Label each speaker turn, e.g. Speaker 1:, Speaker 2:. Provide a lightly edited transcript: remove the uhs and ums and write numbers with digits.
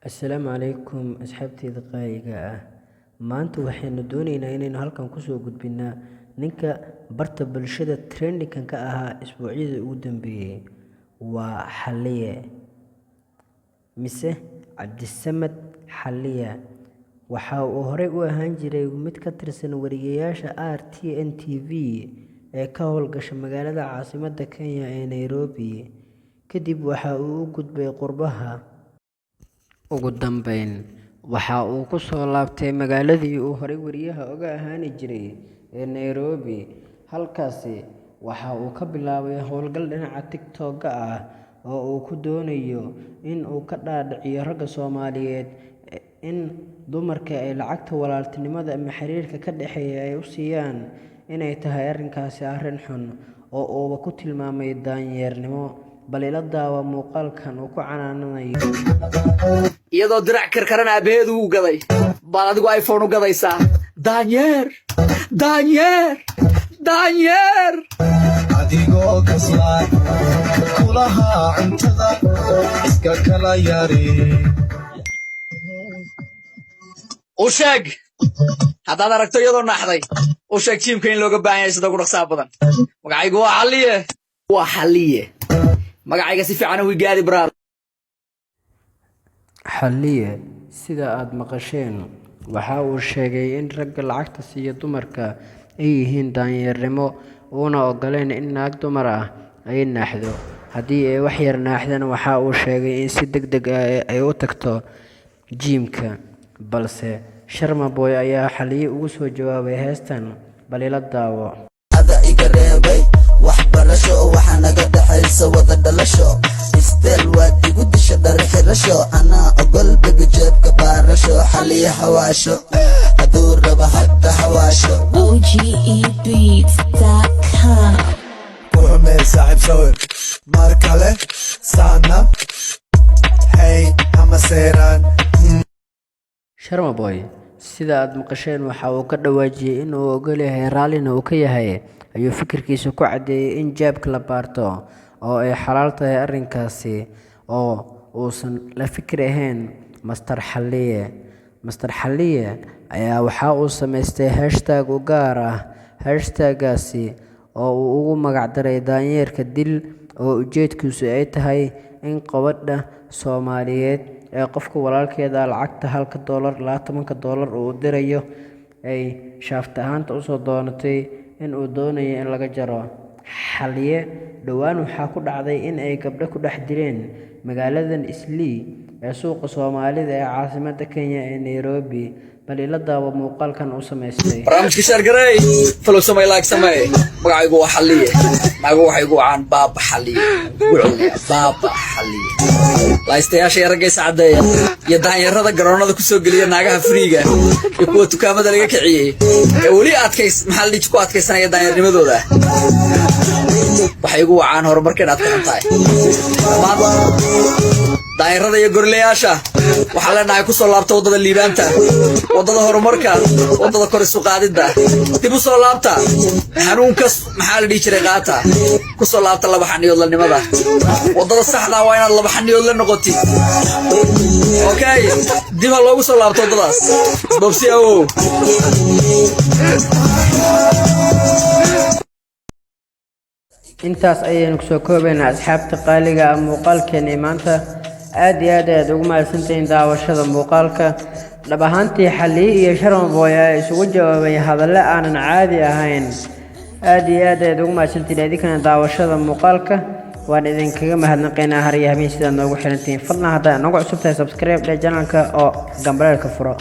Speaker 1: Assalaamu calaykum asxaabteyda qaaliga ah. Maanta waxaynu doonaynaa inaynu halkan kusoo gudbinaa ninka barta bulshada trending ka ahaa isbuucyadii ugu dambeeyay. Waa Xalliye mise Cabdisamad Xalliye. Waxa uu horey u ahaan jiray mid ka tirsan wariyeyaasha RTN TV ee ka howlgasha magaalada caasimadda Kenya ee Nairobi. Kadib waxa uu u gudbay qurbaha. Ugu dambeyn, waxa uu ku soo laabtay magaaladii uu horey wariyaha uga ahaan jiray ee Nairobi. Halkaasi waxa uu ka bilaabay howlgal dhinaca TikTok-ga ah oo uu ku doonayo in uu ka dhaadhiciyo ragga Soomaaliyeed in dumarka ay lacagta walaaltinimada ama xiriirka ka dhexeeya ay u siiyaan inay tahay arrinkaasi arrin xun oo uuba ku tilmaamay daanyeernimo. Bal ila daawa muuqaalkan uu ku canaananayo.
Speaker 2: Iyadoo dirac karkaran aabbaheedu uu gaday baad adigu iPhone u gadaysaa. Daanyeer, daanyeer, daanyeer.
Speaker 3: Adigoo kaslaan kulahaa cuntada iska kala yari.
Speaker 2: U sheeg haddaad aragto iyadoo naaxday, u sheeg gym-ka in looga baahan yahay sida ugu dhaqsaha badan. Magacaygu waa Xalliye, waa Xalliye. Magacayga si fiican u igaadi, brother.
Speaker 1: Xalliye, sida aad maqasheen, waxa uu sheegay in ragga lacagta siiya dumarka ay yihiin daanyeernimo, uuna ogoleyn in naag dumar ah ay naaxdo. Haddii ay wax yar naaxdana, waxa uu sheegay in si degdeg ah ay u tagto gym-ka. Balse Sharma Boy ayaa Xalliye ugu soo jawaabay heestan. Bal ila daawo.
Speaker 4: Ada iga reebay waxbarasho, waxaa naga dhaxaysa wada dhalasho. Isteel waad igu disha dhar xirasho, anaa ogol bebi jeebka baarasho. Xaliya xawaasho hadduu rabo hadda xawaasho.
Speaker 5: OGEbeats.com.
Speaker 3: Ku xumee saaxiib sawir mar kale saana hey hama seeraan.
Speaker 1: Sharma Boy, sida aad maqasheen, waxa uu ka dhawaajiyay in uu ogol yahay, raallina uu ka yahay, ayuu fikirkiisa ku caddeeyay in jeebka la baarto oo ay xalaal tahay arrinkaasi oo uusan la fikir ahayn Master Xalliye. Master Xalliye ayaa waxa uu samaystay hashtag u gaar ah, hashtag-gaasi oo uu ugu magac daray Daanyeerka Dil, oo ujeedkiisu ay tahay in gabadha Soomaaliyeed ee qofka walaalkeeda lacagta halka doolar ilaa 10-ka doolar uu u dirayo ay shaafta ahaanta usoo doonatay in uu doonayo in laga jaro. Xalliye dhowaan waxaa ku dhacday in ay gabdho ku dhex dileen magaaladan Islii ee suuqa Soomaalida ee caasimadda Kenya ee Nairobi. Bal ila daawo muuqaalkan uu samaystay.
Speaker 2: Barnaamijka share garey, follow samey, like samey. Magacaygu waa Xalliye. Magacu waxay igu wacaan Baaba Xalliye. Ugu celinayaa, Baaba Xalliye. Laystayaasha iyo ragga caddeeya iyo daanyarada garoonada kusoo geliya naagaha free-ga iyo kuwa dukaamada laga kiciyey ee weli adkays, maxaa la dhihi, ku adkaysanaya daanyarnimadooda, waxay igu wacaan horumarka inaad ka xun tahay. Dhammaan daanyarada iyo gorleyaasha waxaan leenahay, kusoo laabta waddada liibaanta, waddada horumarka, waddada kor isu qaadidda. Dib u soo laabta hanuunka, maxaa la dhihi jiray, qaata. Kusoo laabta laba xaniyoodlanimada. Waddada saxdaa waa inaad laba xaniyood la noqotid. Okay, dib ha loogu soo laabto waddadaas. Bobsi awow.
Speaker 1: Intaas ayaynu kusoo koobaynaa, asxaabta qaaliga ah, muuqaalkeenii maanta. Aad iyo aad ayaad ugu mahadsantihiin daawashada muuqaalka. Dhab ahaantii, Xalliye iyo Sharma Boy ayaa isugu jawaabay hadallo aanan caadi ahayn. Aad iyo aad ayaad ugu mahadsantihiin idinkana daawashada muuqaalka. Waan idinkaga mahadnaqaynaa har iyo habeen sidaad noogu xirantihiin. Fadlan, haddaa noogu cusub tahay, subscribe dheh channel-ka oo gambaleelka furo.